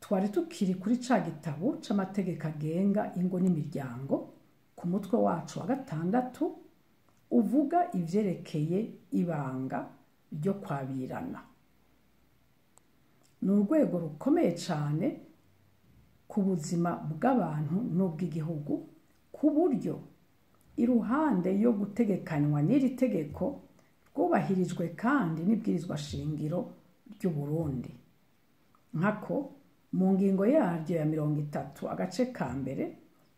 Twari tukiri kuri ca gitabo c'amategeko agenga ingo n'imiryango, ku mutwe wacu wa gatandatu uvuga ivyerekeye ibanga ryo kwabirana. Ni urwego rukomeye cane ku buzima bw'abantu n'ubw'igihugu, ku buryo iruhande yo gutegekanywa n'iri tegeko rwubahirijwe kandi n'ibwirizwa shingiro ry'u Burundi. Nkako mu ngingo yaryo ya 30 agace ka mbere,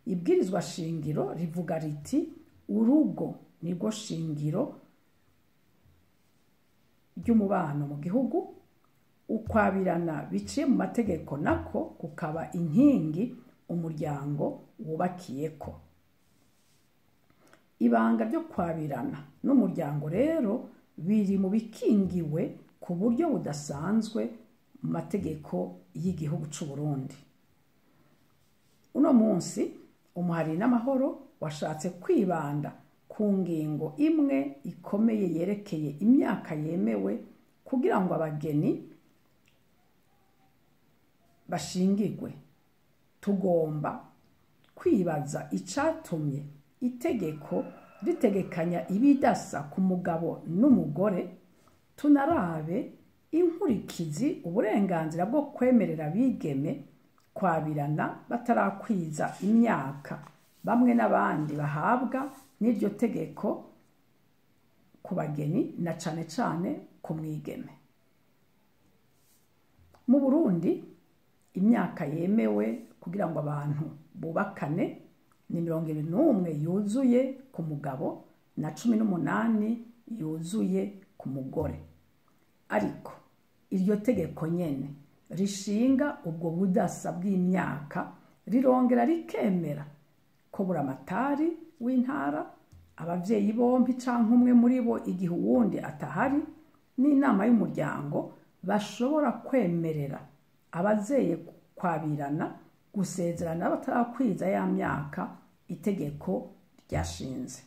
ibwirizwa shingiro rivuga riti: urugo nirwo shingiro ry'umubano mu gihugu, ukwabirana biciye mu mategeko nako kukaba inkingi umuryango wubakiyeko. Ibanga ryo kwabirana n'umuryango rero biri mu bikingiwe ku buryo budasanzwe mu mategeko y'igihugu c'u Burundi. Uno munsi umuhari n'amahoro washatse kwibanda ku ngingo imwe ikomeye yerekeye imyaka yemewe kugira ngo abageni bashingirwe. Tugomba kwibaza icatumye itegeko ritegekanya ibidasa ku mugabo n'umugore, tunarabe inkurikizi uburenganzira bwo kwemerera abigeme kwabirana batarakwiza imyaka bamwe n'abandi bahabwa n'iryo tegeko ku bageni na cane cane ku mwigeme. Mu Burundi imyaka yemewe kugira ngo abantu bubakane ni 21 yuzuye ku mugabo na 18 yuzuye ku mugore. Ariko iryo tegeko nyene rishinga ubwo budasa bw'imyaka rirongera rikemera ko buramatari w'intara, abavyeyi bompi canke umwe muri bo igihe uwundi atahari, n'inama y'umuryango bashobora kwemerera abazeye kwabirana gusezerana batarakwiza ya myaka itegeko ryashinze.